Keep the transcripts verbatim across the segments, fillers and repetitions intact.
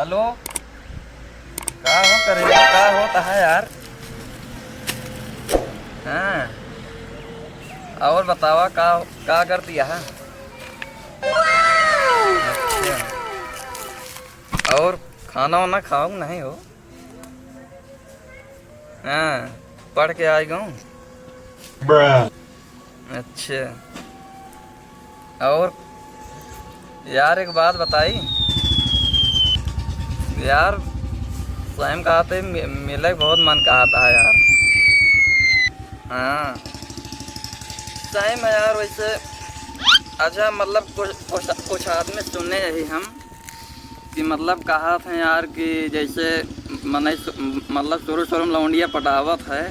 हेलो, का हो करे, का होता है यार? हाँ, और बतावा, का, का कर दिया है? अच्छा, और खाना वाना खाओ नहीं हो? हाँ, पढ़ के आइ गऊँ। अच्छा, और यार, एक बात बताई यार, सही में कहत ही, मि-, मिले के बहुत मन कहत है यार। हाँ, सही में यार, वैसे अच्छा, मतलब, कुछ, कुछ, कुछ आदमी सुने ही हम कि, मतलब, कहत हैं यार कि जैसे मनई सु-, मतलब, शुरू शुरू में लौंडिया पटावत है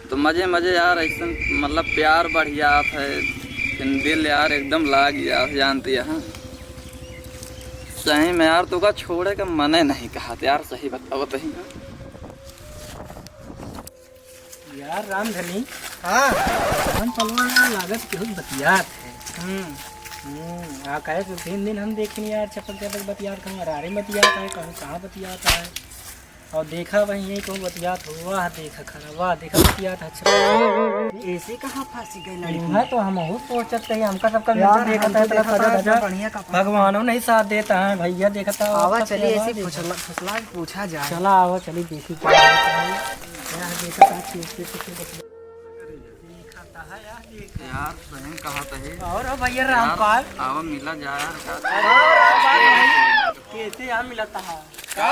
तो मजे मजे यार, ऐसन, मतलब, प्यार बढ़ जात है, फिर दिल यार एकदम लाग जात, जानती है। सही में यार, तोका छोड़े का मने नहीं कहत यार, सही बतावत ही। यार रामधनी, हाँ। हम पलवा ना लागत केहू बतियात है। हम्म। हम्म, आ कहे कि तीन दिन हम देखिन यार, चपक चपक बतियात, कहूँ अरारे बतियात है, कहूँ कहाँ बतियात है। और देखा वही है, कहूँ बतियात हो, वाह देखा खरा, वाह देखा बतियात है, अच्छा। ऐसे कहाँ फंसी गई लड़की? वह तो हम बहुत सोचत रही, हमका सबका यार, मिलता देखा हम तो था, इतना देखा था, सजा धजा, बढ़िया कपड़ा। भगवानो नहीं साथ देता है भैया, देखता आवा, चलिए, ऐसे फुसला, फुसला के पूछा जाए। चला आवा, चलिए देखी क्या होता है। यार, देखा था, अच्छी, अच्छी, अच्छी, अच्छी। यार, सही में कहत ही। और हो भैया यार, रामपाल? आवा, मिला जा यार, का अरे, बात नहीं। कैसे यार मिलता है? का,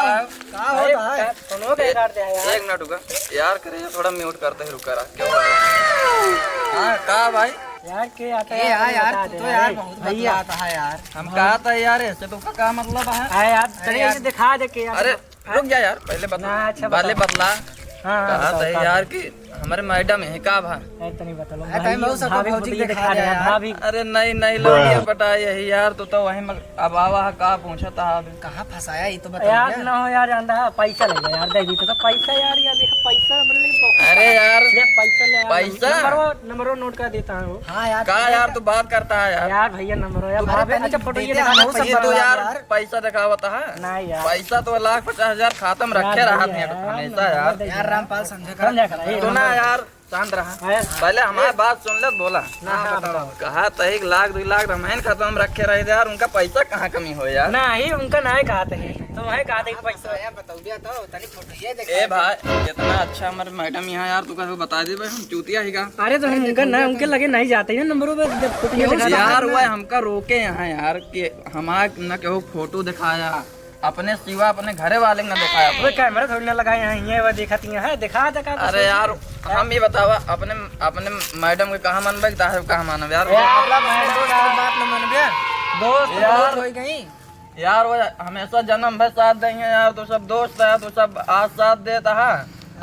का अरे, होता है? का, सुनो, ए, बेकार दे यार। एक मिनट रुका। यार, करे, थोड़ा mute करते ही रुका रहा। क्या हुआ? हाँ, का भाई? यार, के आता ए, है, हाँ यार, बता तू दे तो यार। यार बहुत भैया। बतलाता है यार। हम हाँ। कहत ही यार, ऐसे तो का, का मतलब है? अरे यार, अरे चलिए, यार। इसे दिखा दे के यार। अरे, रुक जा यार, पहले बतला। ना, अच्छा, पहले बताओ। बतला। हाँ, हाँ, कहा बताओ, था का यार बात? कि हमरे मैडम है का भा? अरे, तनी बता लो, अरे, भाई, तनी बहुत सब भाभी भौजी को दिखा दिखा दे दे यार, यार। भाभी। अरे, नहीं, नहीं, लौंडिया पटा यही यार, तू तो वहीं मग-, अब आवा है, का पूछा था अभी? कहाँ फंसाया, ये तो बताओ यार, यार। ना हो यार, जानता है, पैसा ले ले यार, दे दी तो सब पैसा यार, यार, देखो, पैसा, मतलब, बहुत अरे यार, ये पैसा ले यार, पैसा? नंबर वो, नंबर वो नोट कर देता हूँ। हाँ यार, का ठीक है यार, यार। तू बात करता है यार? यार, भैया, नंबर हो यार, तुम्हारे भाभी, तनी अच्छा, फोटो ये देते दिखा हम दे, सब पैसा तो यार, यार। पैसा दिखावत है। नहीं यार। पैसा तो लाख पचास हजार खाता में रखे रहत है हमेशा यार। यार रामपाल, समझा कर। समझा कर, सुना यार, शांत रहा। हाँ। पहले हमारे बात सुन ले, बोला। ना, हाँ, हाँ, बताओ। बताओ। कहा तही लाख, दो लाख रमायन खाता में रखे रहे यार, उनका पैसा कहाँ कमी हो यार? नहीं, उनका नहीं कहते हैं, तो वही कहते हैं पैसा। बताओ भैया, तो तनी फोटो ये देखा ए दे। भाई, इतना अच्छा हमारे मैडम यहाँ यार, तू कहे बता दे भाई, हम चूतिया ही का। अरे, तो हम उनका ना, उनके लगे नहीं जाते हैं, नंबरों पे जब फोटो ये दिखा दे। यार, वह हमका रोके यहाँ यार, कि हमार न केहू फोटो दिखाया, अपने सिवा अपने घरे वाले के ना दिखाया। वो कैमरा थोड़ी ना लगाए हैं, ये वो देखत ही है, दिखा दे का कुछ। अरे यार, हम ये बतावा, अपने, अपने मैडम के कहाँ मानबे, ताहे कहाँ मानब यार? यार, मतलब, अपने दोस्त के बात ना मानबे। दोस्त यार। दोस्त हो गई। यार, वो हमेशा जन्म भर साथ देंगे यार, तू सब दोस्त है, तू सब आज साथ देता है,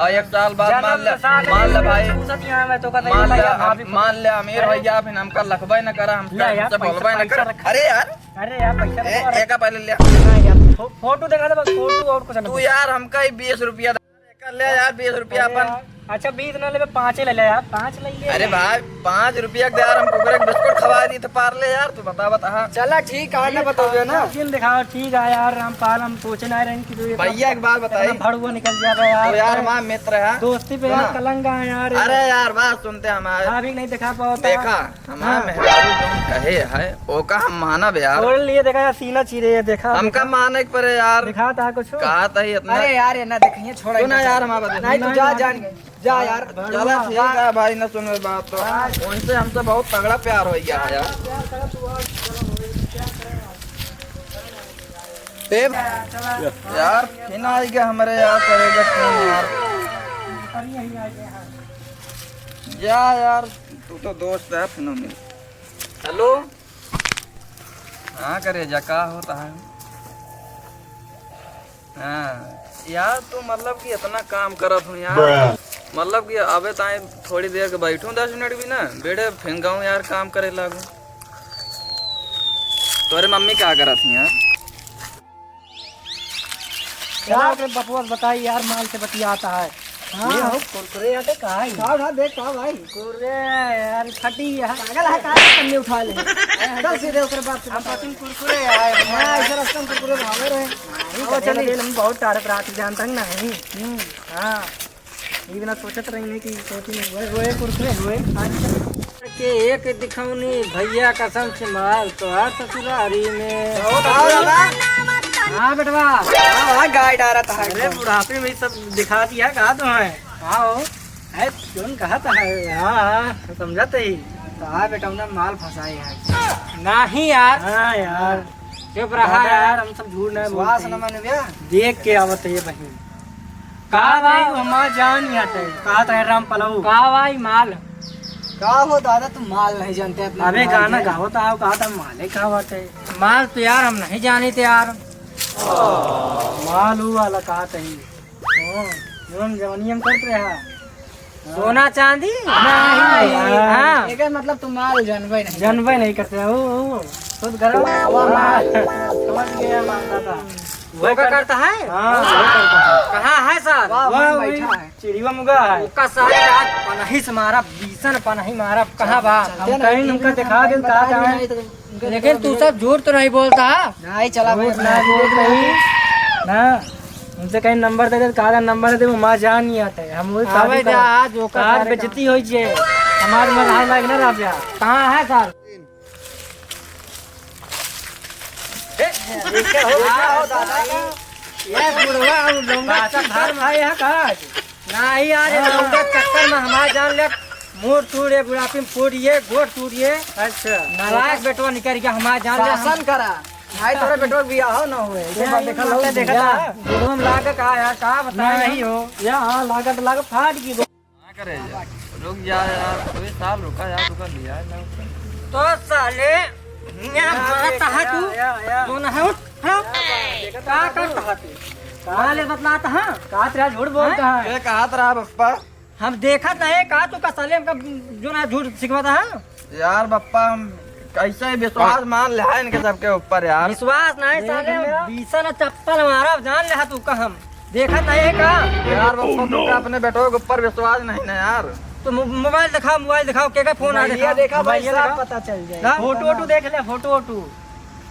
और एक साल बाद मान ले, मान ले भाई, मान ले, मान ले अमीर हो गया, फिर हमका लखबे न करा, हमसे बोलबे न करा। अरे यार, अरे यार, पैसा ए, रखो। एका पहले ले। ना यार, फो-, फोटो दिखा दे बस, फोटो और कुछ ना। तू यार, हमका ही बीस रुपया दे, एका ले यार, बीस रुपया अपन। अच्छा, बीस ना लेबे, पाँचे ले ले यार, पाँच ले ले। अरे भाई, पाँच रुपया के यार, हम कुकुरे के बिस्कुट खवा दी तो पार ले यार, तू बता, बता, हाँ। चला ठीक है, ना बताओ ना। दिन दिखाओ, ठीक है यार, रामपाल, हम सोचे ना रहे कि तू ये भैया, एक बात बताई। इतना भड़ुआ निकल जाएगा यार। तो यार, हमारा मित्र है। दोस्ती पे यार कलंक है यार। अरे यार, बात सुनते हमारे। हाँ, अभी नहीं दिखा पाओ तो। देखा, हमार मेहरारू जौन कहे है, ओका हम मानब यार। तोड़ लिए, देखा यार, सीना चीरे, ये देखा, हमका देखा। माने के परे यार। दिखाता है कुछ। कहा था ही इतना। अरे यार, ये ना देखिए, छोड़ा सुना इनका। यार, हमारा बात। नहीं, तू जा, जा, जा यार। चला, ठीक है भाई, ना सुने बात तो। हाँ। उनसे हमसे बहुत तगड़ा प्यार हो गया है यार। ए, यार, फिर आ गया हमारे यार, करेगा फोन यार। जा यार, तू तो दोस्त है, फिर मिल। हेलो। हाँ करेजा, का होता है? हाँ यार, तू मतलब कि इतना काम करत हूँ यार, मतलब कि अबे ताई थोड़ी देर के बैठूँ, दस मिनट भी ना, बेड़े फिर गाऊँ यार, काम करे लागू। तोरे मम्मी का करत हूँ यार? चला ओकरे बपुआ से बताई यार, माल से बतियाता है। हाँ। ये हो कुरकुरे आटे का है? खाओ ना, देख, खाओ भाई। कुरकुरे यार, फटी है। पागल है, काहे कन्ने उठा ले? चल सीधे ओकरे बाप से हम बता। पतिन कुरकुरे आए हैं। हाँ, ऐसे रास्ता में कुरकुरे भावे रहे। नहीं, आओ, चले। चले, हम बहुत तारक रात जानता ही नहीं। हम्म। हाँ। ये बिना सोचत रही नहीं कि सोची नहीं। ओए, ओए, कुरकुरे, ओए, खान के एक दिखौनी भैया कसम से माल तोहार ससुरारी में। बहुत आओ दादा। हाँ बेटवा। हाँ, हाँ, गाय डारा था अरे एकदम। बुढ़ापे में सब दिखा दिया का तो है। हाँ हो। है, कौन कहा था? हाँ, हाँ, समझत ही। तो हाँ बेटा, उन्हें माल फंसाए है। नहीं यार। हाँ यार। चुप रहा दादा यार। यार, हम सब झूठ नहीं विश्वास बोलते। न माने भैया। देख के आवत है ये बहिन। का का भाई? भाई, हमार जान ही हटे। कहा था राम पलऊ। का भाई माल? का हो दादा, तू माल नहीं जानते अपना अबे बिहार गाना के? गावत आओ, कहा था माले का बात है? माल तो यार हम नहीं जानी थे यार। माल ऊ वाला कहा था ही। हाँ, जौन जवानी हम करत रहे हा। सोना चांदी? नहीं। हाँ। एकर मतलब तू माल जानबे नहीं जानबे करते। नहीं करते हो, हो। खुद गरम हवा माल। समझ गया माल दादा। वो का करता है? हाँ, वो करता है। कहाँ है सर? वाह, वाह, वही बैठा है। चिड़िया मुगा है। ओका सारे आज पनही से मारा, बीसन पनही मारा, कहाँ बा? हम कहीं उनका दिखा दे, कहा जाए। लेकिन तू सब झूठ तो नहीं बोलता? नहीं, चला झूठ भाई, ना बोल रही। ना, उनसे कहीं नंबर दे दे, कहा नंबर दे, वो माँ जान नहीं आते। हम वही आवे शादी जा, करा। आज ओका सारे बेइज्जती होई जे। हमार मरहाल लायक ना रह जा। कहाँ है सर? ये बुढ़वा और लौंडा बासी चक्कर में भाई है का? नहीं यार, ये हाँ। लौंडा चक्कर में हमार जान ले, मुंह टूट, ये बुढ़ापी में फूट, ये गोड़ टूट, ये अच्छा। नालायक बेटवा निकल गया, हमार जान ले, हम शासन करा। भाई, तोरे बेटवा के बियाह हो ना हुए, इसे नहीं, बात देखा लो, देखा था। बुढ़वा में लागे का यार, का बताएं नहीं हम? हो। या हाँ, लागत, लागत फाट की। का करे जा? रुक जा यार, कोई साल रुका यार, रुका लिया है ना। तो साले, यहाँ मारता है तू? या, या, या। कौन है? उठ, खड़ा हो। का करता है तू? साले बतलाता है? का तेरा झूठ बोलता है? ये कहा रहा बप्पा? हम देखत नहीं, का तू का साले हमका जो ना झूठ सिखवाता है? यार बप्पा, हम कैसे विश्वास मान ले है इनके सबके ऊपर यार। विश्वास नहीं देख साले, हम लिया। बीसन चप्पल मारा, जान ले तू का हम। देखत नहीं है का? यार बप्पा, तुमका अपने बेटों के ऊपर विश्वास नहीं ना यार। तो मो-, मोबाइल दिखाओ, मोबाइल दिखाओ, के का फोन आ मोबाइलिया देखा? देखा भाई, मोबाइलिया सब दिखाओ। पता चल जाए। ना? फोटो वोटो देख ले, फोटो वोटो।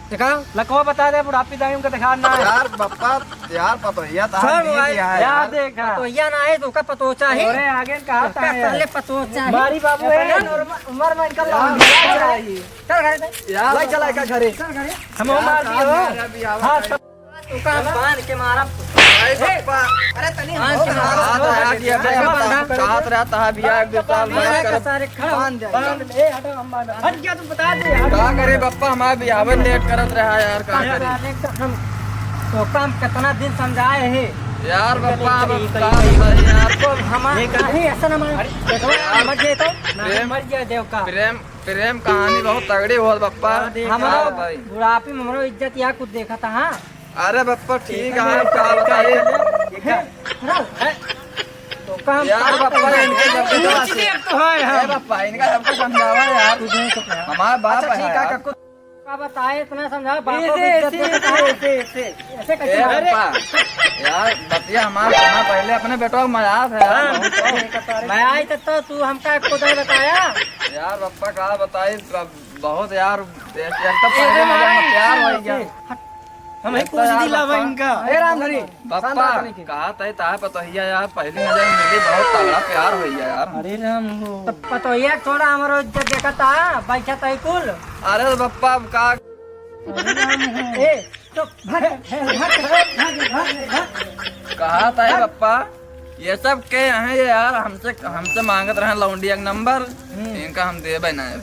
देखा? लकवा बता दे, बुढ़ापी दाई उनका दिखा ना। यार बप्पा, यार पतोहिया तो छोड़ आज मोबाइल। दिया है यार यार। देखा। पतोहिया ना है तो का पतो चाही? अरे आगे कहा तो था का यार? साले पतो चाही? मारी बाबू है। उम्र, उम्र में इनका यार। लौंडिया चाहिए। चल घरे से। यार भाई चला का घरे। चल घरे। हम यार मार दियो। काम है यार, अभी आवा हाँ, है। तब तो का हम बांध के मारब। अरे ए, पप्पा। अरे तनी बांध के मारब। हाँ, तो यार, ये अरे बांधा। कहात रहता है भैया, एक दो साल बांध बात के कर। सारे खड़ा हो। बांध दे। बांध ले, हटो, हम बांध। हट गया, तू बता दे यार। का करे बप्पा, हमारे बियाह में लेट करत रहा यार, का करे? अरे, तो हम, तो का हम कितना दिन समझाए हैं। यार बप्पा, अब का बताई यार। तो हम ये कर नहीं, ऐसा ना मार। अरे, देखो, यार, मर जाए तो, ना प्रेम, मर जाए देव का। प्रेम, प्रेम कहानी बहुत तगड़ी होल बप्पा। हाँ, देख। का हमारा बताई? बुढ़ापे में हमरो इज्जत या कुछ देखा था, हाँ? अरे बप्पा, ठीक है, का बताई? देखा, देखा। तो काम यार बप्पा, इनके सबके कुछ देख तो है ए हम। बप्पा, इनका सबको समझावा यार। कुछ नहीं समझा। हमारा बाप अच्छा, है ठीक है, यार। कक्कू का बताए, इतना समझा, बाप को ऐसे, भी इज्जत ऐसे, देता है। ऐसे, ऐसे, ऐसे। ऐसे कैसे ए मारे? बप्पा, यार बतिया हमारा सुना पहले, अपने बेटवा को मजाक है यार, हाँ। बहुत तो। मैं आई तो, तो तू हमका एको दिन बताया। यार बप्पा का बताई, अब बहुत यार, एक तो पहले नजर में प्यार हो गया। हट। हम ही एक तो पूछ यार दी लावा बप्पा। इनका। ए रामधनी, बप्पा, शांत रहो तनी के। कहा तय ताहे पतोहिया यार, पहली नजर में मिली, बहुत तगड़ा प्यार हो गया यार। अरे राम हो। तो पतोहिया छोड़ा, हमरो इज्जत देखा था, बैठा था कुल। अरे बप्पा, अब का अरे राम हो। ए, तो भाग, भाग, भाग, भाग, भाग, भाग। कहा तय बप्पा, ये सब के हैं ये यार, हमसे, हमसे मांगत रहे लौंडिया के नंबर, हम्म। इनका हम देबे ना।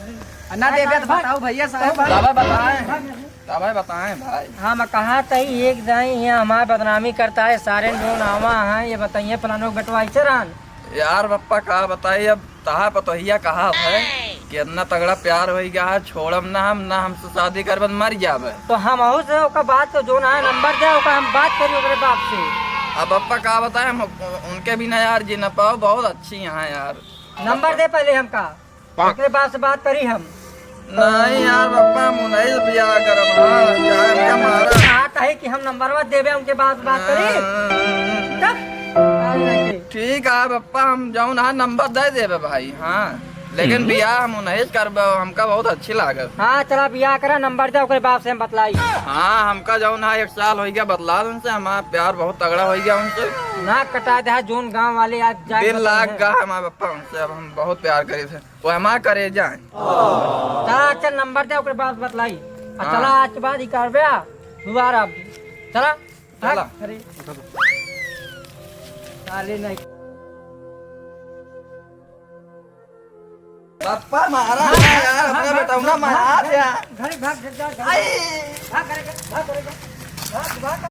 ना देबे तो बताओ भैया साहब। तबे बताएं, तबे बताएं भाई। हम कहा तई एक दाई यहाँ हमार बदनामी करता है, सारे लोग आवा हैं, ये बताइए फलानो के बेटवा ऐसे रहन। यार बप्पा का बताई, अब तहा पतोहिया कहा है कि इतना तगड़ा प्यार हो गया है, छोड़ब ना हम, ना हमसे शादी करबे तो मर जाबे। तो हम अहू से ओकर बात तो जो ना है नंबर दे, ओकर हम बात करी ओकरे बाप से। अब बप्पा का बताएं, हम उनके बिना यार जी ना पाओ, बहुत अच्छी यहाँ यार। नंबर दे पहले हमका। ओकरे बाप से बात करी हम। नहीं यार बप्पा, हम उन्हीं से बियाह करब, हाँ, जान के मारा। कहा तही कि हम नंबरवा देबे, उनके बाप से बात करी। हाँ। तब? अरे नहीं। ठीक है बप्पा, हम जौन है नंबर दे देबे भाई। हाँ, लेकिन हम्म। बियाह हम उन्हीं से करबे, हमका बहुत अच्छी लागत। हाँ, चला बियाह करा, नंबर दे, ओकरे बाप से हम बतलाई। हाँ, हमका जौन है एक साल हो गया बतला उनसे, हमारा प्यार बहुत तगड़ा हो गया उनसे। नाक कटा दे, जौन गाँव वाले आज जाए दिन बतला लाग है। गा हमारे बप्पा उनसे, अब हम बहुत प्यार करी थे, वो हमारा करे जाए। चला, चल नंबर दे, ओकरे बाप से बतलाई। आ हाँ। चला, आज के बाद ही करबे, दोबारा अब। चला। चला। अरे। साले नहीं। पप्पा मारा ना यार, अपना भाग, बेटा ना भाग, मारा भाग, यार। घरे भाग, जा, जा, जा। आई। भाग, घरे, भाग, घरे, भाग। भाग, भाग,